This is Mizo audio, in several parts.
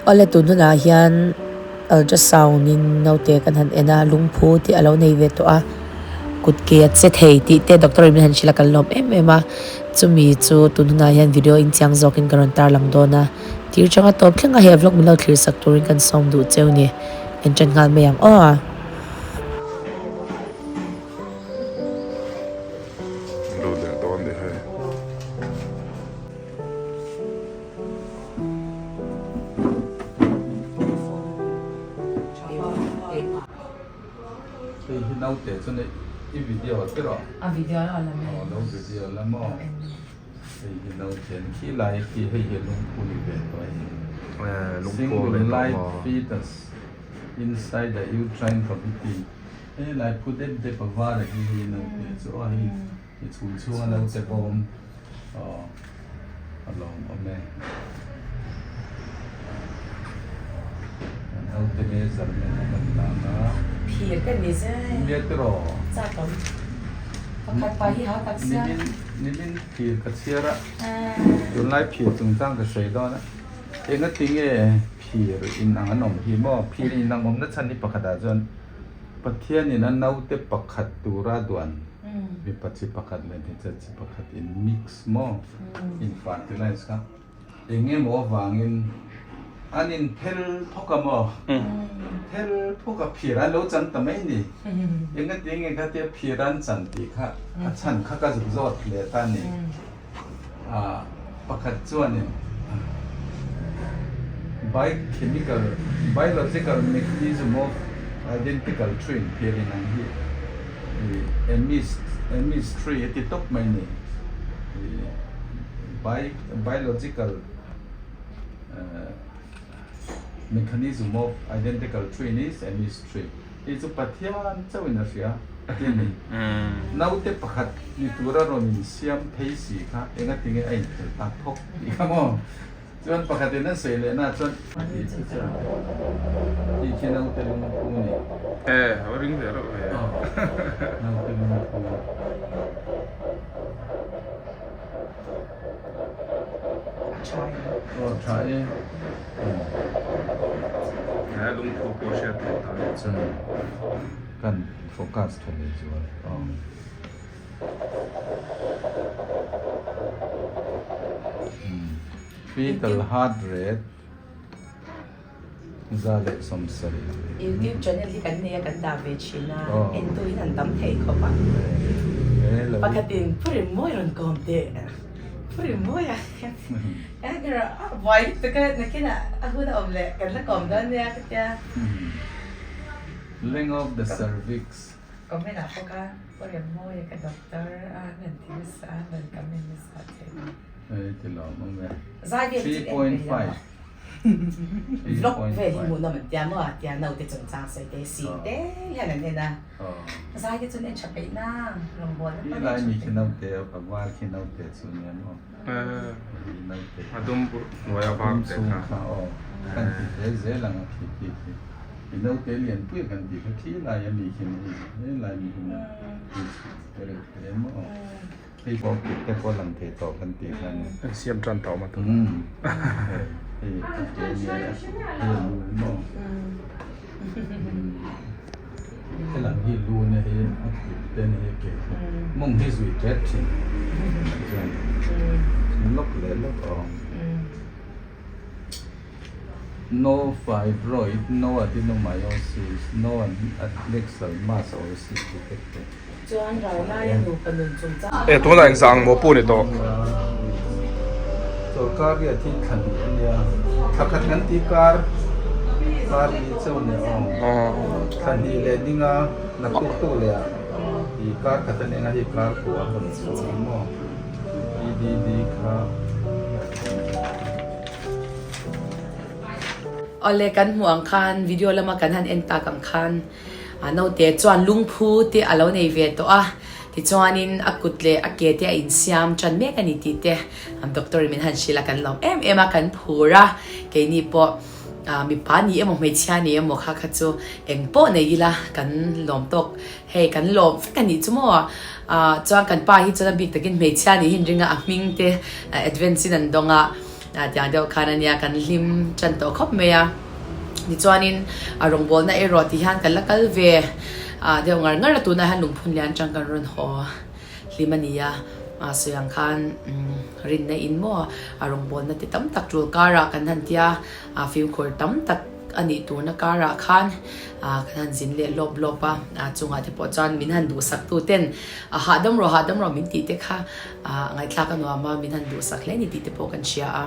Awle tun hunah hian ultrasound in naute kan han en a lungphu te a lo nei ve tawh a kut ke a che thei tih te doctor in min han hrilh a kan lawm em em a chumi chu tun hunah hian video in chiang zawk in ka rawn tarlang dawn a tir changa tawp thleng a he vlog min lo thlir sak turin kan sawm duh cheu ni en tan nghal mai ang aw. Lut leh dawn ni hei. Hei hi naute chu nei i video te rawh. A video a la mai. Aw lo video la maw. Hei hi naute an khi lai khi hei hi lungphu ni ve tawh hei. Single light fetus inside the uterine cavity. Hei lai phu dep dep a var a hi hei naute chu aw hei. I chhung chhung a lo che bawm aw a lawm awm e. Kan naute measurement a kan lang a. Phir ka ni zai. India tiraw? Chak awm. Pakhat pa hi hau tak sia. Nimin nimin phir ka chhiar a. Tunlai phir chungchang ka sawi dawn a. Engati nge phir in ang an awm hi maw? Phir in ang awmna chhan hi pakhatah chuan Pathianin a naute pakhat tura duan. Mipa chi pakhat leh hmeichhe chi pakhat in mix maw in fertilize kha eng emaw avangin an in phel phawk a maw phel phawk a phir an lo chan ta mai ni engati nge khatia phir an chan tih kha a chhan kha ka zuk zawt leh ta ni ah pakhat chuanin biochemical biological mechanism of identical twin phir in ang hi ih a mystery a ti tawp mai ni ih biological mechanism of identical twin is a mystery hei chu Pathian chauh in a hria a ti a ni. Naute pakhat ni tura rawn insiam phei si kha enga tinge a inphel tak phawk tih kha maw? Chuan pakhat in a sawi leh na chuan tih chu chuan tih khi naute lungphu ni. E, a ring ve reuh ve. Aw, naute lungphu. A tha e. Aw, tha e. He lungphu pawh hriat theih ta ni. Chuan kan focus tha leh zual. Aw. Fetal heart rate 170. YouTube channel hi kan nei a kan dah ve thin a, entu in an tam thei khawp a. Pakhatin Pu Rimmawi rawn kawm teh, Pu Rimmawi a buai lutuk a, nakinah a hun a awm leh kan la kawm dawn nia ka tia. Length of the cervix. Comment ah pawh kha Pu Remmawia ka doctor a nan ti nasa a, nan comment nasa che. Hei ti lo awm e. Zai vel chu en ve lo. 3.5 Vlog vel hi hmuhnawm an tia maw tia naute chungchang sawi te sing te hian an en a. Zai te chuan en tha peih nang rawngbawlna Hi pawn en lai tha mi khi peih. naute a var khi naute chu nia maw. Naute. A dum hnuai a var te kha. Kha aw. Kan ti hle zel ang a khi khi khi. I naute lian pui kan tih kha khi lai a mi khi ni he lai mi hi ni te reuh te maw. Hei pawh kut te pawh lang thei tawh kan tih kha nia. An siam tan tawh maw tun. Hei hei a ke nia hei a lu maw. Helam hi lu nia hei a kut te nia hei ke te mawng hi zui tet thin chuan lawk leh lawk awm. No fibroid, no adenomyosis, no adnexal mass or cyst detected. Chuan ral laia nupa nun chungchang. E tunah engzah ang maw pu ni tawh? Sorkar hi a thi thla hnih a nia, thla khat kan ti kar kar ni chauh nia aw. Thla hnih leh dinga naktuk tuk leh ah i kar khat a nia hei kar kua a rawn chhuak ang maw EDD kha. Awle kan hmuh ang khan video lama kan han en tak ang khan A naute chuan lungphu te a lo nei ve tawh a, tichuanin a kut leh a ke te a insiam tan mek a ni tih te doctor in min han hrilh a, kan lawm em em a, kan phur a, keini pawh mipa ni emaw hmeichhia ni emaw kha kha chu eng pawh nei ila kan lawm tawk, hei kan lawm vek a nih chu maw, chuan kan pa hi chuan a bik takin hmeichhia ni hi an ring a, a hming te advance in an dawng a. Tiang deuh khan a nia kan hlim tan tawh khawp mai a. Tichuanin a rawngbawlna erawh ti hian kan la kal ve deuh ngar ngar a, tunah hian lungphun lian atang kan rawn haw hlim a ni a. Sawi ang khan rinna in maw a rawngbawlna te tam tak tul karah kan han tia fimkhur tam tak a nih turna karah khan kan han zin leh lawp lawp a. Chungah te pawh chuan min han duhsak tu ten hahdam rawh hahdam rawh min tih te kha Ngaihthlak a nuam a, min han duhsak hle ni tih te pawh kan hria a.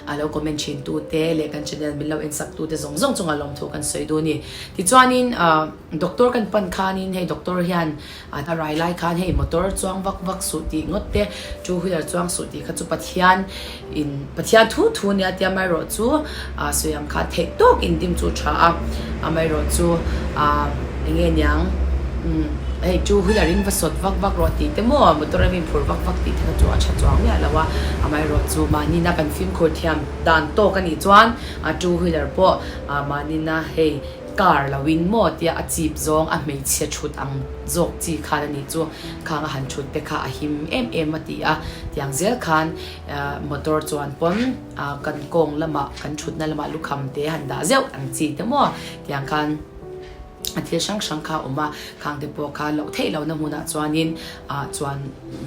A lo comment thin tu te leh kan channel min lo en sak tu te zawng zawng chungah lawmthu kan sawi duh a ni. Tichuanin doctor kan pan khanin hei doctor hian a rai lai khan hei motor chuang vak vak suh tih ngawt te, two wheeler chuang suh tih kha chu Pathian in Pathian thu thu nia tia amaherawh chu sawi ang kha theih tawk in dim chu tha a, amaherawh chu eng nge niang hei two wheeler in va sawt vak vak rawh tih te maw motor a min phur vak vak tih te kha chu a tha chuang miah lo a, amaherawh chu mahni na kan fimkhur thiam dan tawk a nih chuan two wheeler pawh mahni na hei Car lo in maw tia a chip zawng a hmeichhia thut ang zawk chi khan a nih chu khang a han thut te kha a him em em a ti a, tiang zel khan motor chuan pawn kan kawng lamah kan thutna lamah lukham te han dah zeuh ang chi te maw tiang khan a thil hrang hrang kha a awm a, khang te pawh kha loh theih lohna hmunah chuanin ah chuan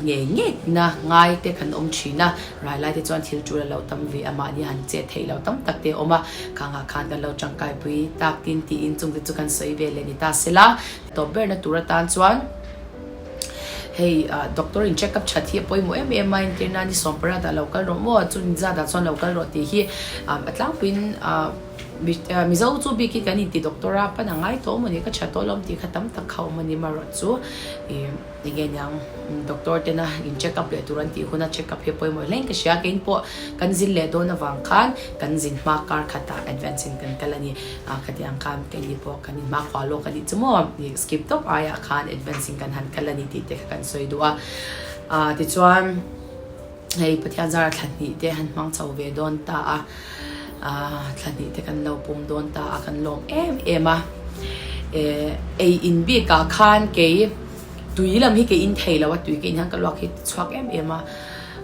ngei ngei na ngai te kan awm thin a, rai lai te chuan thil tul a lo tam ve a, mahni han chet theih loh tam tak te a awm a, khang ah khan kan lo tangkai pui tak tin tiin chung te chu kan sawi ve leh ni ta sela, tawp berna tur atan chuan hei ah doctor in check up that hi a pawimawh em em a, entirna ni sawmparat ah lo kal rawh maw chun zat ah chuan lo kal rawh tih hi ah a tlangpuiin ah Mizo chu bikin kan inti doctor a pan a ngai tawh maw ni ka tha tawh lawm tih kha tam tak kha awm a ni marawh chu ih enge niang doctor tena in check up leh tur an tih huna check up hi a pawimawh hle in ka hria kein pawh kan zin leh dawn avang khan kan zin hma kar khatah advance in kan kal a ni ah khatiang khan keini pawh kan in hma khuah lawk a nih chu maw ih skip tawp aiah khan advance in kan han kal a ni tih te kha kan sawi duh a ah tichuan. Hei Pathian zara thla hnih te han hmang chho ve dawn ta a, thla hnih te kan lo pum dawn ta a, kan lawm em em a. Ei in bikah khan kei tui lam hi ka in thei lo a, tui ka in hian ka luak hi chhuak em em a,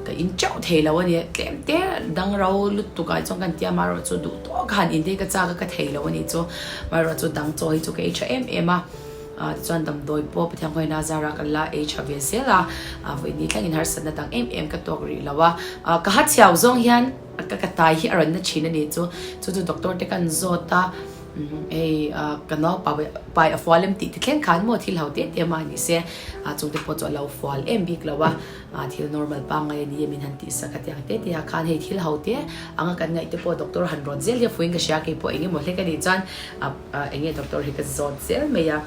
ka in teuh thei lo a ni. Tlem te dang ro lutuk ah chuan kan tia amaherawh chu duh tawk han in te hi ka chak a, ka thei lo a nih chu. Amaherawh chu dang chaw hi chu ka ei tha em em a. Tichuan damdawi pawh Pathian khawiahna zarah kan la ei tha ve zel a, vawiin thlengin harsatna dang em em ka tawk rih lo a. Ka ha chhiau zawng hian ka ka tai hi a rawn na thin a ni chu, chu chu doctor te kan zawt a, hei ka nau pai a fual em tih te thleng khan maw thil ho te te mah ni se, chung te pawh chu a lo fual em bik lo a, thil normal pangngai a ni em in han tih sak a tiang te te ah khan hei thil ho te anga kan ngaih te pawh doctor han rawn zel hi a fuiin ka hria keipawh eng emaw hlek a nih chuan Eng nge doctor hi ka zawt zel mai a,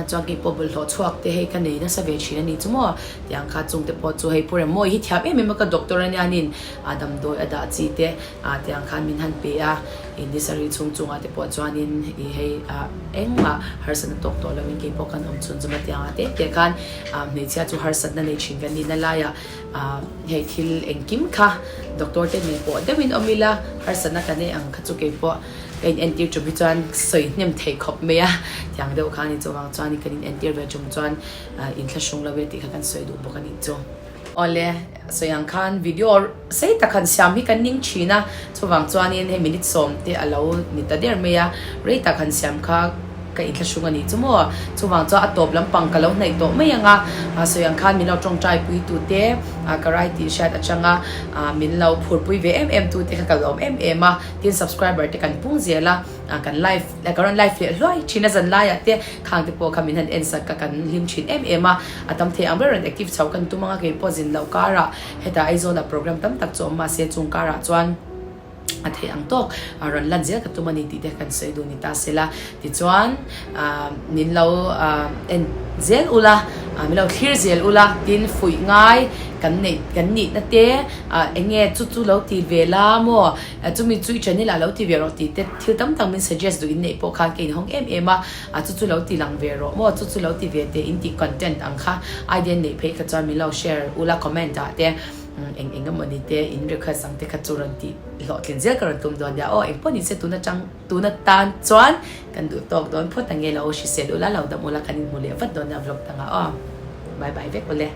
chuan kei pawh bawlhhlawh chhuak te hei ka nei nasa ve thin a ni chu maw tiang kha chung te pawh chu hei Pu Remawi hi thiam em em a ka doctor a nianin a damdawi a dah chi te tiang khan min han pe a, in ni sarih chhung chungah te pawh chuanin i hei engmah harsatna tawk tawh loin kei pawh kan awm chhun zawm a tiang ah te te khan hmeichhia chu harsatna nei thin kan nihna laiah hei thil engkim kha doctor te nen pawh deuhin awm ila harsatna ka nei ang kha chu kei pawh Ka in entir tum hi chuan sawi hnem thei khawp mai a, tiang deuh kha a ni chuvang chuan kan in entir ve tum chuan inthlahrung lo e tih kha kan sawi duh bawk a nih chu. Awle, sawi ang khan video sei tak han siam hi kan ning thin a, chuvang chuanin hei minute sawm te a lo ni ta der mai a, rei tak han siam kha ka inthlahrung a nih chu maw, chuvang chuan a tawp lampang ka lo hnaih tawh mai ang a, sawi ang khan min lo tawngtai pui tu te ka rai tih hriat atanga min lo phurpui ve em em tu te kha ka lawm em em a. Tin subscriber te kan pung zel a, kan live ka rawn live leh hluai thin a zan laiah te khang te pawh kha min han en sak ka kan hlim thin em em a, a tam thei ang ber rawn active chho kan tum anga kei pawh zin loh karah hetah Aizawlah program tam tak chu awm mahse chung karah chuan a theih ang tawk rawn lan zel ka tum a ni tih te kan sawi duh ni ta sela tichuan min lo en zel ula min lo thlir zel ula tin fuih ngai kan neih kan nihna te eng nge chu chu lo ti ve la maw. Chumi chu i channel ah lo ti ve rawh tih te thil tam tak min suggest duh in neih pawh khan ka inhawng em em a, a chu chu lo ti lang ve rawh maw, chu chu lo ti ve teh in tih content ang kha idea neih phei kha chuan min lo share ula comment ah te eng eng emaw ni te in request ang te kha chu rawn tih hlawhtlin zel ka rawn tum dawn nia aw engpawh ni se tun atang tun atan chuan kan duh tawk dawn phawt ang nge lo hrisel ula lo dam ula kan inhmu leh vat dawn nia vlog dangah aw bye bye vek ule.